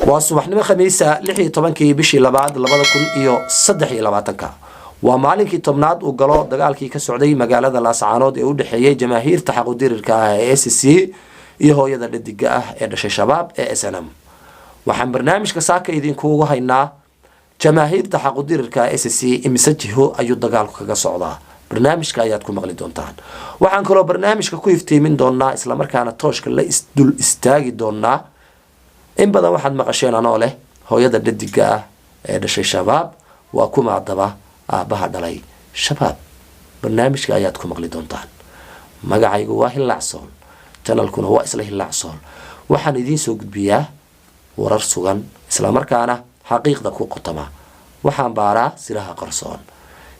Waa subaxnimo Khamiisa, 16-kii bishii labaad 2023-ka. Waa maalinkii 10aad uu galo dagaalkii ka socday magaalada Laascaanood ee u dhexeeyay jamaahiirta xaqudirirka ah ee SC iyo hooyada dhadiga ah ee dhashay Shabaab ee SNM. Waxaan barnaamijka saaka idinkugu haynaa jamaahiirta xaqudirirka SC imise jiho ayuu dagaalku kaga socdaa. Barnaamijka ayaad ku maqli doontaan. Waxaan kaloo barnaamijka ku iftiimin doonaa, islamarkaana tooshka la dul istaagi doonaa, in badan waxaad maqasheen anoo leh hooyada dhadiga ah ee dhashay Shabaab waa kuma, haddaba aabbaha dhalay Shabaab? Barnaamijka ayaad ku maqli doontaan. Magacaygu waa Hilaacsool, channelkuna waa isla Hilaacsool. Waxaan idiin soo gudbiyaa warar sugan, islamarkaana xaqiiqda ku qotama. Waxaan baaraa siraha qarsoon.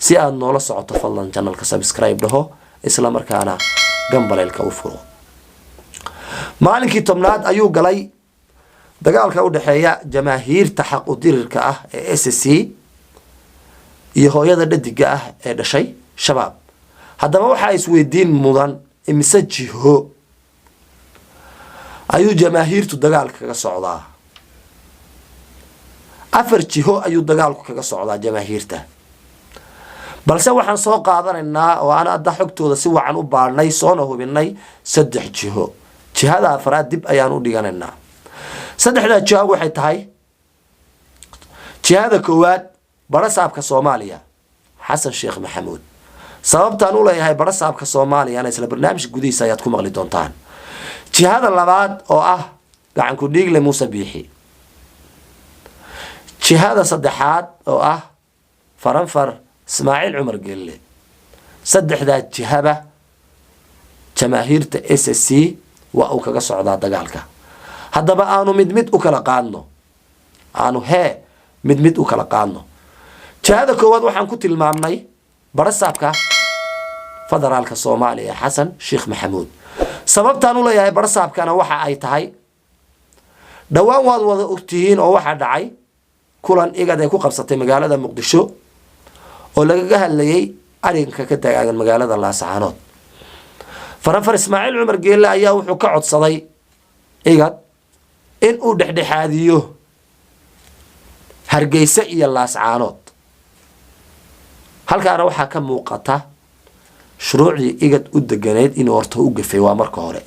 Si aad noola socoto, fadlan channelka subscribe dhaho, islamarkaana gambaleelka u furo. Maalinkii 10aad ayuu galay dagaalka u dhexeeya jamaahiirta xaq u dirirka ah ee SC iyo hooyada dhadiga ah ee dhashay Shabaab. Haddaba waxaa isweydiin mudan, imise jiho ayuu jamaahiirtu dagaalka kaga socdaa? Afar jiho ayuu dagaalku kaga socdaa jamaahiirta, balse waxaan soo qaadanaynaa oo aan hadda xogtooda si wacan u baadhnay, soona hubinay, saddex jiho. Jihada afraad dib ayaan u dhiganaynaa. Saddexdaa jiho waxay tahay: jihada koowaad, barasaabka Soomaaliya Xasan Sheekh Maxamuud. Sababtaan u leeyahay barasaabka Soomaaliyana isla barnaamijka gudihiisa ayaad ku maqli doontaan. Jihada labaad oo ah gacanku dhiigle Muuse Biixi. Jihada saddexaad oo ah faranfar Ismaaciil Cumar Gelle. Saddexdaa jihaba jamaahiirta SC waa uu kaga socdaa dagaalka. Haddaba aanu mid mid u kala qaadno, aanu hee mid mid u kala qaadno. Jihada koowaad waxaan ku tilmaamnay barasaabka federaalka Soomaaliya, Xasan Sheekh Maxamuud. Sababtaan u leeyahay barasaabkana waxa ay tahay, dhowaan waad wada ogtihiin oo waxaa dhacay kulan IGAD ay ku qabsatay magaalada Muqdisho oo lagaga hadlayay arrinka ka taagan magaalada Laasacaanood. Faranfar Ismaaciil Cumar Geelle ayaa wuxuu ka codsaday IGAD in uu dhexdhexaadiyo Hargeysa iyo Laascaanood. Halkaana waxaa ka muuqata shuruucdii IGAD u deganeyd inuu horta u gafay. Waa marka hore.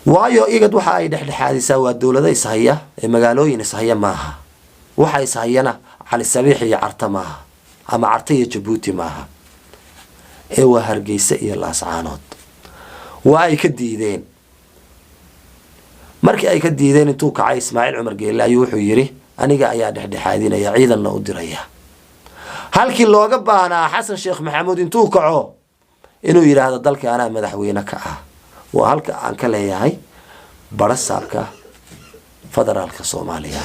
Waayo, IGAD waxa ay dhexdhexaadisaa waa dowlado ishaya ee magaalooyin ishaya maaha. Waxa ishayana Cali Sabiix iyo Carta maaha, ama Carta iyo Jabuuti maaha, ee waa Hargeysa iyo Laascaanood. Waa ay ka diideen. Markii ay ka diideen, intuu kacay Ismaaciil Cumar Geelle ayuu wuxuu yidhi: "Aniga ayaa dhexdhexaadinaya, ciidanna u diraya." Halkii looga baahnaa Xasan Sheekh Maxamuud intuu kaco inuu yidhaahdo dalka anaa madaxweyne ka ah. Waa halka aan ka leeyahay barasaabka federaalka Soomaaliya.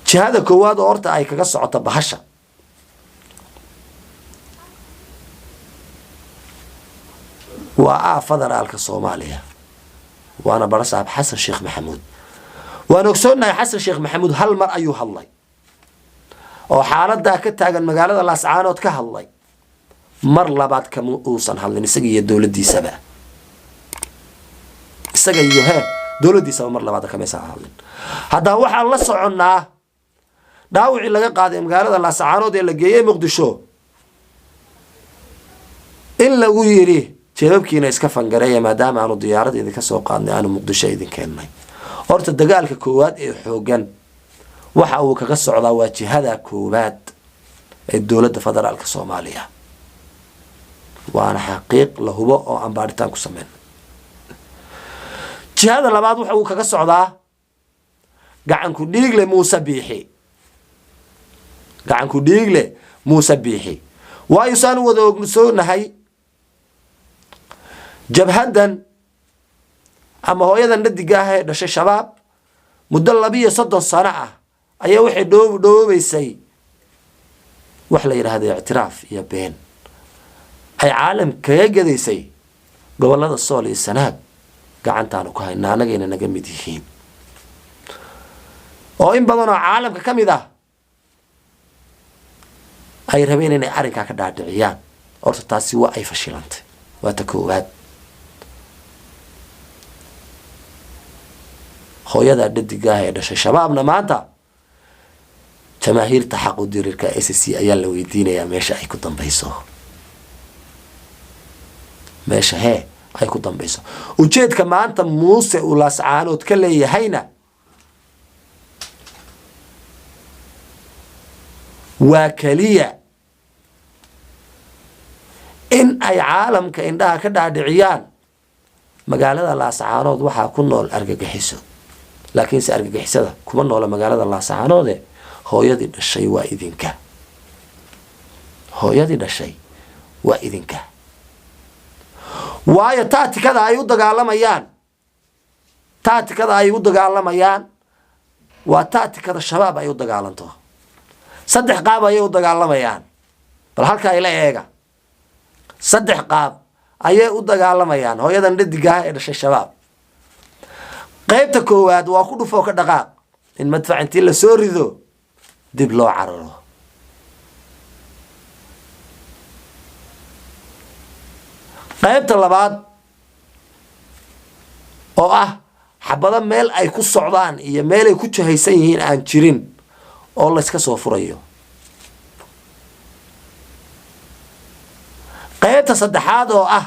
Jihada koowaad oo horta ay kaga socoto bahasha waa a federaalka Soomaaliya, waana barasaab Xasan Sheekh Maxamuud. Waan ogsoonnahay, Xasan Sheekh Maxamuud hal mar ayuu hadlay oo xaaladaa ka taagan magaalada Laascaanood ka hadlay. Mar labaad kama uusan hadlin, isaga iyo dowladiisaba, isaga iyo hee dowladdiisaba mar labaad kamaysan hadlin. Haddaba waxaan la soconnaa dhaawicii laga qaaday magaalada Laascaanood ee la geeyey Muqdisho in lagu yidhi: "Jeebabkiina iska fangareeya, maadaama aanu diyaarad idinka soo qaadnay, aanu Muqdisho idin keennay." Horta dagaalka koowaad ee xoogan waxa uu kaga socdaa waa jihada koowaad ee dowladda federaalka Soomaaliya, waana xaqiiq la hubo oo aan baadhitaan ku sameyn. Jihada labaad waxa uu kaga socdaa gacanku dhiigle Muuse Biixi. Gacanku dhiigle Muuse Biixi, waayo saan u wada ogsoonahay, jabhaddan ama hooyadan dhadiga ah ee dhashay Shabaab muddo 32 sano ah ayaa waxay dhoobaysay wax la yidhaahdo ictiraaf iyo been ay caalam kaga gadaysay gobolada Sool iyo Sanaag gacantaanu ku haynaa, annagayna naga mid yihiin, oo in badan oo caalamka ka mid ah ay rabeen inay arrinkaa ka dhaadhiciyaan. Horta taasi waa ay fashilantay. Waa ta koowaad. Hooyada dhadigaah ee dhashay Shabaabna maanta jamaahiirta xaqu dirirka SSC ayaa la weydiinayaa meesha ay ku dambayso, meesha hee ay ku dambayso. Ujeedka maanta Muuse uu Laascaanood ka leeyahayna waa keliya in ay caalamka indhaha ka dhaadhiciyaan magaalada Laascaanood waxaa ku nool argagixiso, laakiinse argagixisada kuma noola magaalada Laascaanoode. Hooyadii dhashay waa idinka, hooyadii dhashay waa idinka. Waayo, taatikada ay u dagaalamayaan waa taatikada Shabaab ay u dagaalanto. Saddex qaab ayay u dagaalamayaan. Bal halkaa ila eega. Saddex qaab ayay u dagaalamayaan hooyadan dhadigaah ee dhashay Shabaab. Qaybta koowaad waa ku dhufoo ka dhaqaaq, in madfac intii la soo rido dib loo cararo. Qaybta labaad oo ah xabado meel ay ku socdaan iyo meel ay ku jahaysan yihiin aan jirin oo layska soo furayo. Qaybta saddexaad oo ah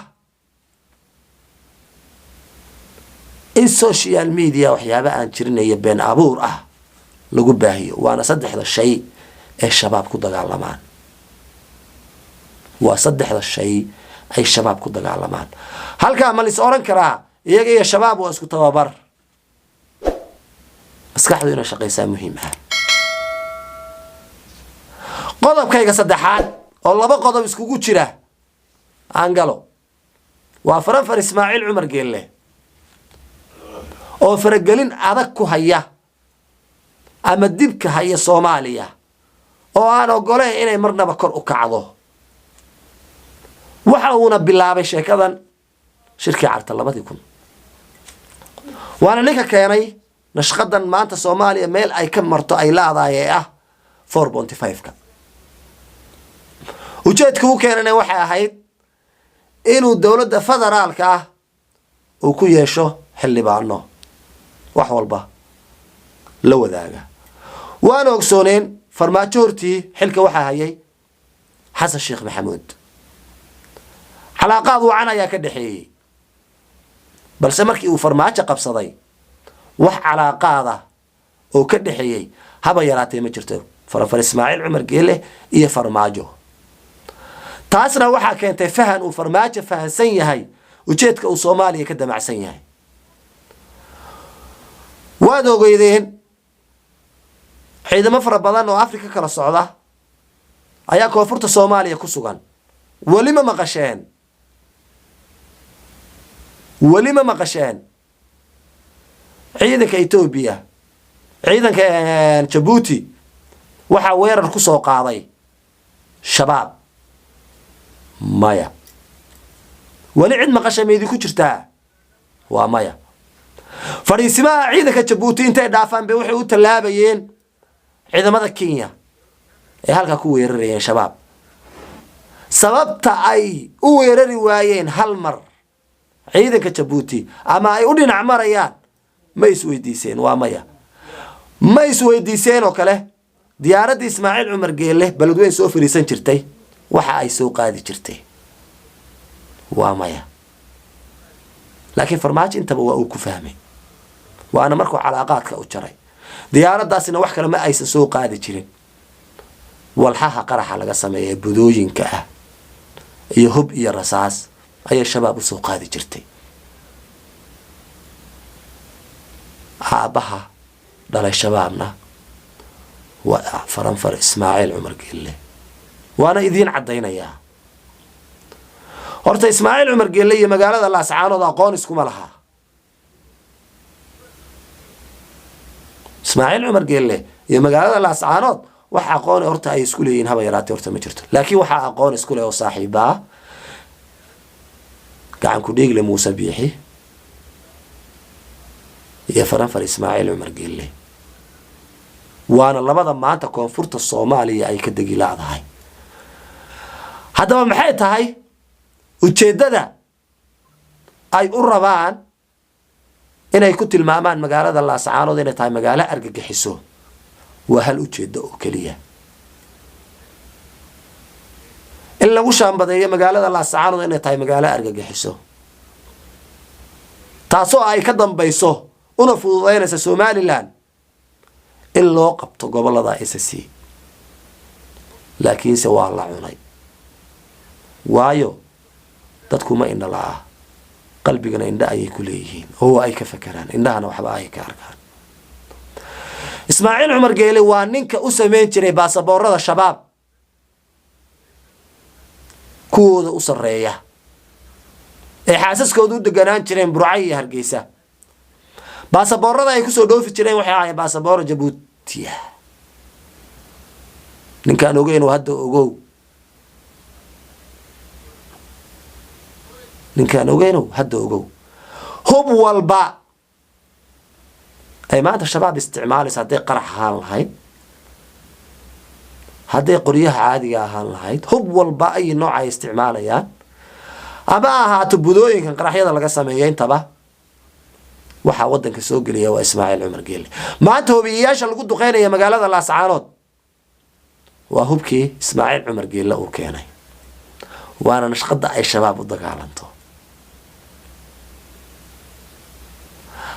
in social media waxyaaba aan jirin iyo been abuur ah lagu baahiyo. Waana saddexda shay ee Shabaab ku dagaalamaan, waa saddexda shay ay Shabaab ku dagaalamaan. Halkaa ma lais oran karaa iyaga iyo Shabaab waa isku tababar? Maskaxdu inay shaqaysaa muhiim ah. Qodobkayga saddexaad oo laba qodob iskugu jira aan galo waa Faranfar Ismaaciil Cumar Geelle oo faragelin adag ku haya ama dibka haya Soomaaliya, oo aan ogoleyn inay marnaba kor u kacdo. Waxa uuna bilaabay sheekadan shirkii Carta 2000, waana ninka keenay nashqadan maanta Soomaaliya meel ay ka marto ay laadahay ee ah 4.5-ka. Ujeedka u keenana waxay ahayd inuu dowladda federaalka ah uu ku yeesho xildhibaano wax walba la wadaaga. Waana ogsooneen, Farmaajo hortii xilka waxaa hayay Xasan Sheekh Maxamuud, calaaqaad wacan ayaa ka dhexeeyey, balse markii uu Farmaajo qabsaday wax calaaqaada oo ka dhexeeyey haba yaraatee ma jirto Farafar Ismaaciil Cumar Geele iyo Farmaajo. Taasna waxaa keentay fahan uu Farmaajo fahansan yahay ujeedka uu Soomaaliya ka damacsan yahay. Waad ogeydeen, ciidamo fara badan oo Afrika kala socda ayaa koonfurta Soomaaliya ku sugan. Weli ma maqasheen, weli ma maqasheen ciidanka Etoobiya, ciidanka Jabuuti waxaa weerar ku soo qaaday Shabaab? Maya. Weli cid maqasha ma idinku jirtaa? Waa maya. Fadhiisimaha ciidanka Jabuuti intay dhaafaan bay waxay u tallaabayeen ciidamada Kenya ee halkaa ku weerarayeen Shabaab. Sababta ay u weerari waayeen hal mar ciidanka Jabuuti ama ay u dhinac marayaan ma isweydiiseen? Waa maya. Ma isweydiiseen oo kale diyaaradda Ismaaciil Cumar Geelle Beledweyn soo fariisan jirtay waxa ay soo qaadi jirtay? Waa maya. Laakiin Farmaajo intaba waa uu ku fahmay, waana markuu calaaqaadka u jaray. Diyaaraddaasina wax kale ma aysan soo qaadi jirin, walxaha qaraxa laga sameeya ee budooyinka ah iyo hub iyo rasaas ayay Shabaab usoo qaadi jirtay. Aabbaha dhalay Shabaabna waa Faranfar Ismaaciil Cumar Geelle, waana idiin caddaynayaa. Horta Ismaaciil Cumar Geelle iyo magaalada Laascaanood aqoon iskuma laha. Ismaaciil Cumar Geelle iyo magaalada Laascaanood wax aqoon horta ay isku leeyihiin haba yaraatee horta ma jirto, laakiin waxaa aqoon isku leh oo saaxiibaa gacan ku dhiigle Muuse Biixi iyo Faranfar Ismaaciil Cumar Geelle, waana labada maanta koonfurta Soomaaliya ay ka degi laadahay. Haddaba maxay tahay ujeeddada ay u rabaan Inay ku tilmaamaan magaalada Laascaanood inay tahay magaalo argagixiso waa hal ujeedo oo keliya: in lagu shaambadeeyo magaalada Laascaanood inay tahay magaalo argagixiso, taasoo ay ka dambayso una fududeynaysa Somaliland in loo qabto gobolada SSC. Laakiinse waa la cunay, waayo dadkuma indha la-ah, qalbigana indha ayay ku leeyihiin oo ay ka fakeraan, indhahana waxba ay ka arkaan. Ismaaciil Cumar Geele waa ninka u sameyn jiray baasaboorada Shabaab kuwooda u sarreeya ee xaasaskooda u deganaan jireen Burcay iyo Hargeysa. Baasaboorada ay kusoo dhoofi jireen waxay ahaayeen baasabooro Jabuutiya. Ninkaan ogeyn oo hadda ogow, ninkaan ogeynow hadda ogow. Hub walba ay maanta Shabaab isticmaalaysa, hadday qarax ahaan lahayd, hadday qoryaha caadiga ahaan lahayd, hub walba ay nooc ay isticmaalayaan, ama ahaato budooyinkan qaraxyada laga sameeyo, intaba waxaa wadanka soo geliya waa Ismaaciil Cumar Geelle. Maanta hobiyayaasha lagu duqeynaya magaalada Laascaanood waa hubkii Ismaaciil Cumar Geelle uu keenay, waana nashqada ay Shabaab u dagaalanto.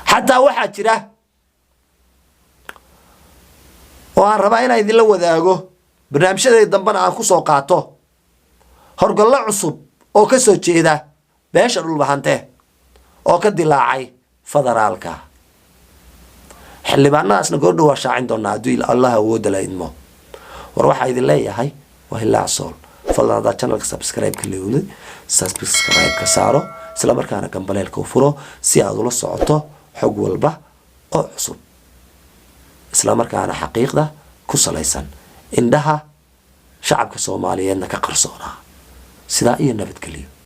Xataa waxaa jira oo aan rabaa inaan idinla wadaago, barnaamijyaday dambena aan kusoo qaato, horgallo cusub oo ka soo jeeda beesha Dhulbahante oo ka dilaacay federaalka. Xildhibaanadaasna goordhow waa shaacin doonaa hadduu Allah awooda la idmo. War waxaa idin leeyahay waa Hilaac Sool. Fadlan haddaad channelka subscribe-ka leewday, subscribe-ka saaro, isla markaana gambaleelka u furo si aad ula socoto xog walba oo cusub, isla markaana xaqiiqda ku salaysan, indhaha shacabka Soomaaliyeedna ka qarsoonaa. Sidaa iyo nabadgelyo.